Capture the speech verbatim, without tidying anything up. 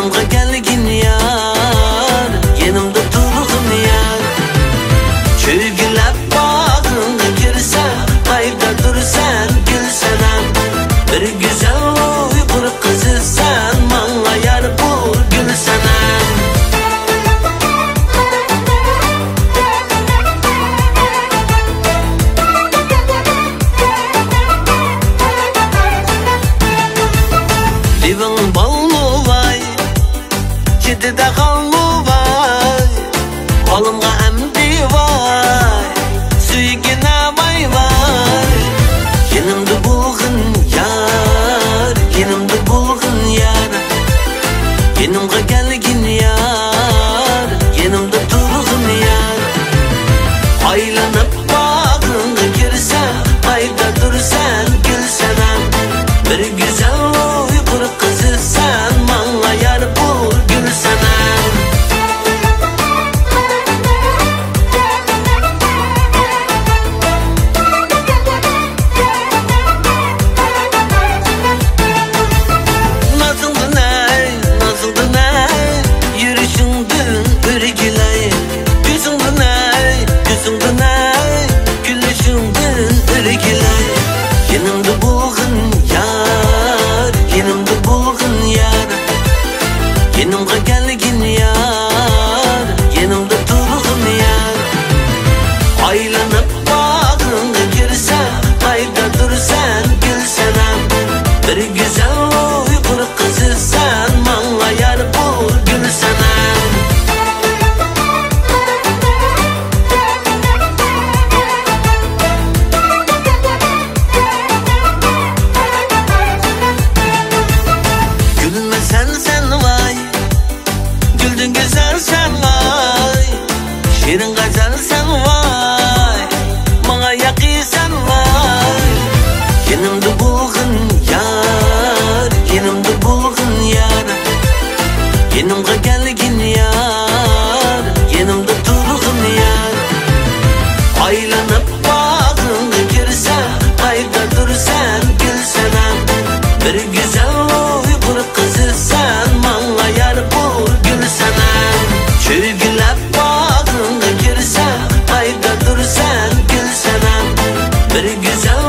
يېنىمغا كەلگىن يار، يېنىمدا تۇرغىن يار. چۆگىلەپ باغرىڭغا كىرسەم، قايدا تۇرسەن گۈلسەنەم؟ بىر گۈزەل ئۇيغۇر قىزىسەن، ماڭا يار بول گۈلسەنەم. لېۋىڭ بالمۇ ۋاي، چېتىدە غالمۇ ۋاي، بالىمغا ئەمدى ۋاي، سۆيگىنە ۋاي ۋاي. يېنىمدا بولغىن يار، يېنىمدا بولغىن يار، يېنىمغا كەلگىن يار، يېنىمدا تۇرغىن يار. ئايلىنىپ باغرىڭغا كىرسەم، قايدا تۇرسەن گۈلسەنەم؟ بىر گۈزەل ئۇيغۇر قىزىسەن، ماڭا يار بول گۈلسەنەم. نازىڭدىن ئەي، نازىڭدىن ئەي، يۈرۈشۈڭدىن ئۆرگىلەي. كۆزۈڭدىن ئەي، كۆزۈڭدىن ئەي، كۈلۈشۈڭدىن ئۆرگىلەي. يېنىمدا بولغىن يار، يېنىمدا بولغىن يار، يېنىمغا كەلگىن يار، يېنىمدا تۇرغىن يار. ئايلىنىپ باغرىڭغا كىرسەم، قايدا تۇرسەن گۈلسەنەم؟ بىر گۈزەل ئۇيغۇر قىزىسەن، ماڭا يار بول گۈلسەنەم. گۈلمىسەن سەن ۋاي، گۈلدىن گۈزەلسەن ۋاي، شېرىن غەزەلسەن ۋاي، ماڭا ياقىسەن ۋاي. يېنىمدا بولغىن يار، يېنىمدا بولغىن يار، يېنىمغا كەلگىن يار، يېنىمدا تۇرغىن يار. ئايلىنىپ باغرىڭغا كىرسەم، قايدا تۇرسەن گۈلسەنەم؟ بىر گۈزەل ئۇيغۇر قىزىسەن، ماڭا يار بول گۈلسەنەم. چۆگىلەپ باغرىڭغا كىرسەم، قايدا تۇرسەن گۈلسەنەم؟ بىر گۈزەل